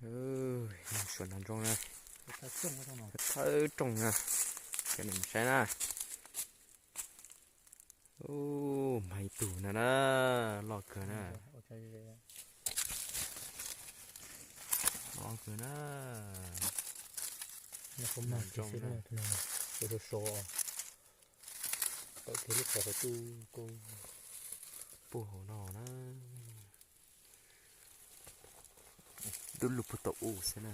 Suav nag nrooj na, thawb rooj na, cov nej mus saib na. Ub, mag ib tug no na, loj kawg na. Loj kawg na. Nag nrooj na. Tawm kiag lub qhov hauv tuj, puag hauv no na. Dub lug puag tom u xwb na.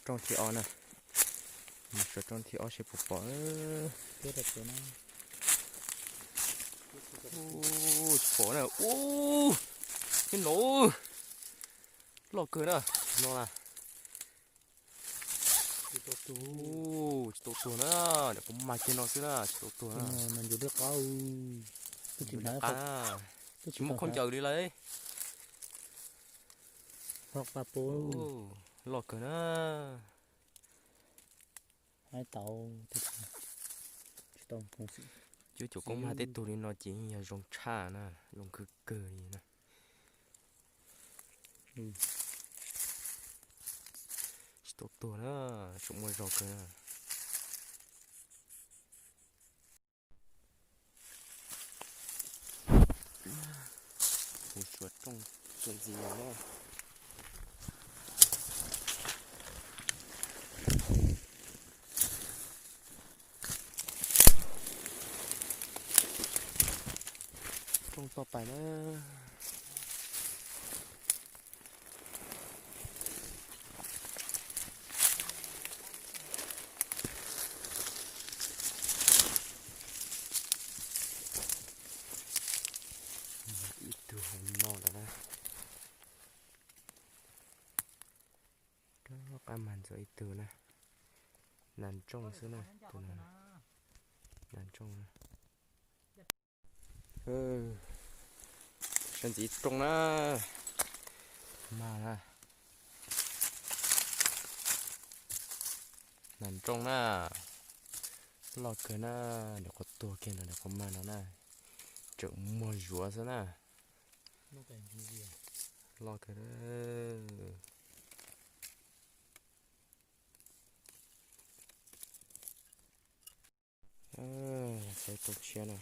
Rooj thib ob na. Mus suav rooj thib ob seb puas pom. Tsis pom na. Ub, tib no loj kawg na, no na. Tsis tau tuag na, niam qhuav mag kiag no xwb na, tsis tau tuag na. Qab, tsis muaj khaub ncaws li lawm. Loj kawg na. Cuab cuam koob mag tej tug li no ces yog zoo tshaj na, zoo kawg kawg li na. Tsis tau tuag na, tseem muaj zog kawg na. Mus suav rooj txuas ntxiv no na. Rooj toj pais na. Ib tug hauv no lawm na. Rov qab mag ntxiv ib tug na. Nag nrooj xwb na, tus no. Nag nrooj na. Saib ntxiv rooj na. Mag na. Nag nrooj na. Loj kawg na, niam qhuav tuag kiag no, niam qhuav mag no na. Tseem muaj zuav xwb na. Loj kawg. Saib rooj tshiab na.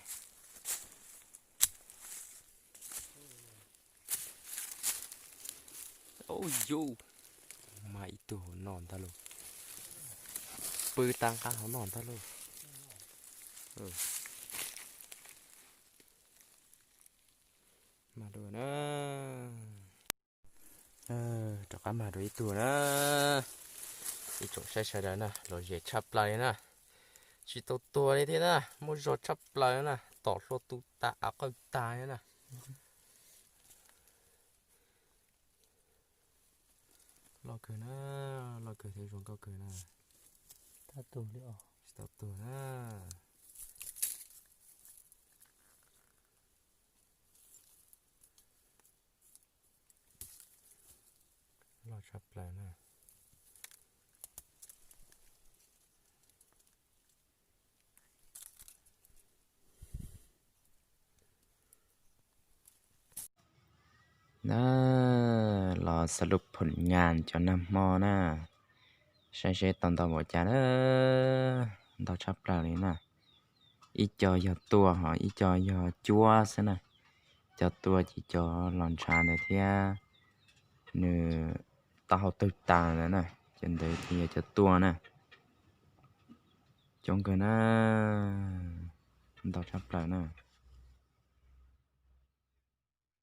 Ub yus, mag ib tug hauv no ntag lauj. Pw tag nqa hauv no ntag lauj. Mag dua na. Rov qab mag dua ib tug na. Ib tsoom saib sawv daws na, lom zem tshaj plaws li na. Tsis tau tuag li thiab na, muaj zog tshaj plaws na, tom hlua tu tas av qawj tag li na. Loj kawg na, loj kawg thiab zoo nkauj kawg na. Tsis tau tuag na. Loj tshaj plaws na. Na, los xav lub phom nyas cov nag hmo na, saib seb tau ntau npaum cas na, ntau tshaj plaws li na. Ib co yog tua ho ib co yog cuab xwb na. Cov tua ces cov los ntshav ntawd thiab nws taub hau tawg tas ntawd na, cov ntawd ces yog cov tua na. Coob kawg na, ntau tshaj plaws na.